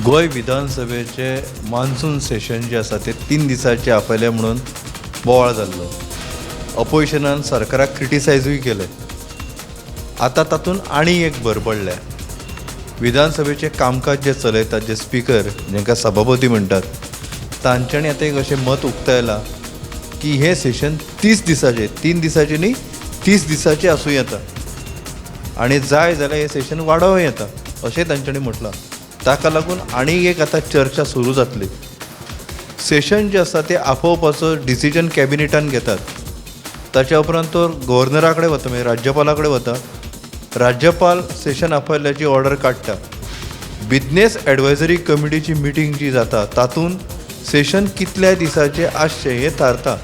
गोंय विधानसभेचे मान्सून सेशन जे आसा ते 3 दिसांचे आपयले म्हणून बोवाळ जाल्लो. अपोजिशनान सरकाराक क्रिटिसायजूय केलें. आतां तातूंत आनी एक भर पडल्या. विधानसभेचें कामकाज जे चलयतात जे स्पिकर, जांकां सभापती म्हणटात, तांच्यांनी आतां एक अशें मत उक्तायलां की हें सेशन 30 दिसाचें, 3 दिसाचें न्ही, 30 दिसाचें आसूं येता आनी जाय जाल्यार हें सेशन वाडोवं येता अशें तांच्यांनी म्हटलां. ताका लागून आनी एक आतां चर्चा सुरू जातली. सेशन जें आसा तें आपोवपाचो डिसिजन कॅबिनेटान घेतात. ताच्या उपरांत तो गव्हर्नरा कडेन वता, म्हणजे राज्यपाला कडेन वता. राज्यपाल सेशन आपयल्ल्याची ऑर्डर काडटा. बिजनेस एडवायजरी कमिटीची मिटींग जी जाता तातूंत सेशन कितल्या दिसाचें आसचें हें थारता.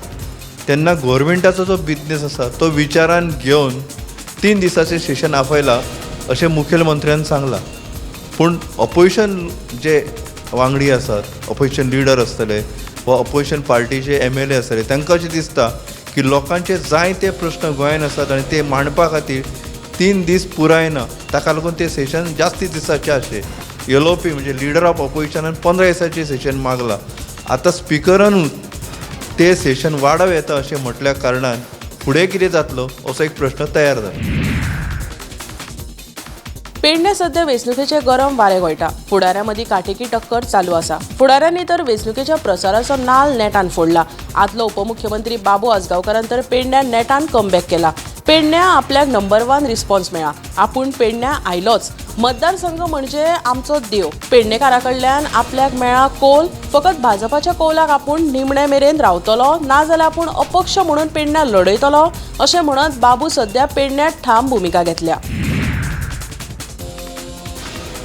तेन्ना गोवोरमेंटाचो जो बिजनेस आसा तो विचारान घेवन 3 दिसाचें सेशन आपयलां अशें मुखेलमंत्र्यान सांगलां. पूण ऑपोजिशन जे वांगडी आसात, ऑपोजिशन लिडर आसतले वा ऑपोजिशन पार्टीचे MLA आसतले, तांकां अशें दिसता की लोकांचे जायते प्रश्न गोंयान आसात आनी ते मांडपा खातीर 3 दीस पुराय ना. ताका लागून ते सेशन जास्ती दिसाचें आसचें. LOP म्हणजे लिडर ऑफ ऑपोजिशनान 15 दिसाचें सेशन मागलां. आतां स्पिकरानूच ते सेशन वाडोवं येता अशें म्हटल्या कारणान फुडें कितें जातलो असो एक प्रश्न तयार जाला. पेडणे सध्या वेंचणुकेचे गरम वारें गळटा. फुडाऱ्यां मदीं काटेकी टक्कर चालू आसा. फुडाऱ्यांनी तर वेंचणुकेच्या प्रचाराचो नाल नेटान फोडला. आदलो उपमुख्यमंत्री बाबू आजगांवकारान तर पेडण्यां नेटान कमबॅक केला. पेडण्यां आपल्याक नंबर 1 रिस्पॉन्स मेळ्ळा. आपूण पेडण्यां आयलोच. मतदारसंघ म्हणजे आमचो देव. पेडणेकारा कडल्यान आपल्याक मेळ्ळा कोल. फकत भाजपाच्या कौलाक आपूण निमणे मेरेन रावतलो, नाजाल्यार आपूण अपक्ष म्हणून पेडण्यां लढयतलो अशें म्हणत बाबू सध्या पेडण्यांत ठाम भुमिका घेतल्या.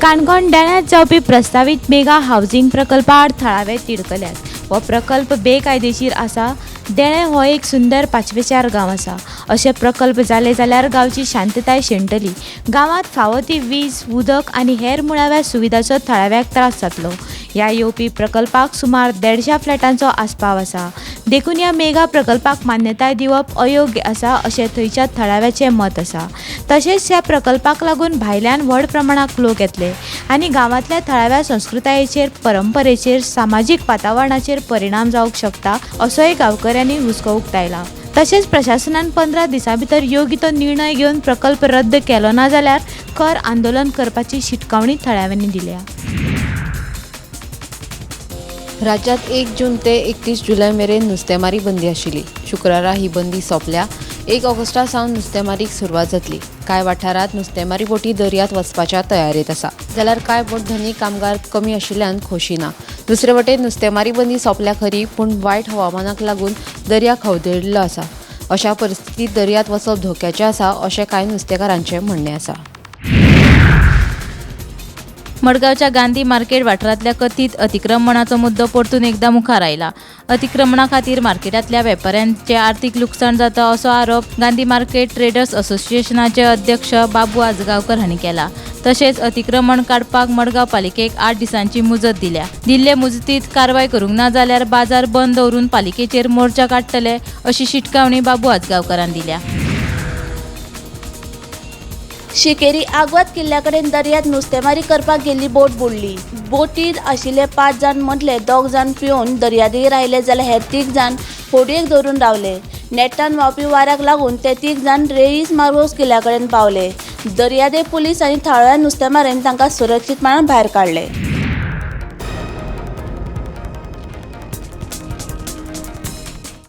काणकोण देण्यात जावपी प्रस्तावीत मेगा हावजींग प्रकल्पा आड थळावे तिडकल्यात. हो प्रकल्प बेकायदेशीर आसा. देणें हो एक सुंदर पाचवेचार गांव आसा. अशे प्रकल्प जाले जाल्यार गांवची शांतताय शेणटली. गांवांत फावो ती वीज, उदक आनी हेर मुळाव्या सुविधाचो थळाव्याक त्रास जातलो. ह्या येवपी प्रकल्पाक सुमार 150 फ्लॅटांचो आस्पाव आसा. देखून ह्या मेगा प्रकल्पाक मान्यताय दिवप अयोग्य आसा अशें थंयच्या थळाव्याचें मत आसा. तशेंच ह्या प्रकल्पाक लागून भायल्यान व्हड प्रमाणांत लोक येतले आनी गांवांतल्या थळाव्या संस्कृतायेचेर, परंपरेचेर, सामाजीक वातावरणाचेर परिणाम जावंक शकता असोय गांवकऱ्यांनी हुस्को उक्तायला. तशेंच प्रशासनान 15 दिसां भितर योग्य तो निर्णय घेवन प्रकल्प रद्द केलो ना जाल्यार खर आंदोलन करपाची शिटकावणी थळाव्यांनी दिल्या. राज्यात 1 जून ते 31 जुलय मेरेन नुस्तेमारी बंदी आशिल्ली. शुक्रारा ही बंदी सोंपल्या. 1 ऑगस्टा सावन नुस्तेमारीक सुरवात जातली. कांय वाठारांत नुस्तेमारी बोटी दर्यांत वचपाच्या तयारेंत आसा, जाल्यार कांय बोट धनी कामगार कमी आशिल्ल्यान खोशी ना. दुसरे वटेन नुस्तेमारी बंदी सोंपल्या खरी, पूण वायट हवामानाक लागून दर्या खवदळिल्लो आसा. अशा परिस्थितींत दर्यांत वचप धोक्याचें आसा अशें कांय नुस्तेकारांचें म्हणणें आसा. मडगांवच्या गांधी मार्केट वाठारांतल्या कथीत अतिक्रमणाचो मुद्दो परतून एकदा मुखार आयला. अतिक्रमणा खातीर मार्केटांतल्या वेपाऱ्यांचें आर्थीक लुकसाण जाता असो आरोप गांधी मार्केट ट्रेडर्स असोसिएशनाचे अध्यक्ष बाबू आजगांवकर हांणी केला. तशेंच अतिक्रमण काडपाक मडगांव पालिकेक 8 दिसांची मुजत दिल्या. दिल्ले मुजतींत कारवाय करूंक ना जाल्यार बाजार बंद दवरून पालिकेचेर मोर्चा काडटले अशी शिटकावणी बाबू आजगांवकरान दिल्या. शिकेरी आगवाद किल्ल्या कडेन दर्यांत नुस्तेमारी करपाक गेल्ली बोट बुडली. बोटीर आशिल्ले 5 जाण मदले 2 जाण पिवन दर्यादेगेर आयले जाल्यार हेर 3 जाण होडयेक धरून रावले. नेटान व्हांवपी वाऱ्याक लागून ते 3 जाण रेईस मार्गोस किल्ल्या कडेन पावले. दर्यादेग पुलीस आनी थळाव्या नुस्तेमाऱ्यांनी तांकां सुरक्षीतपणान भायर काडले.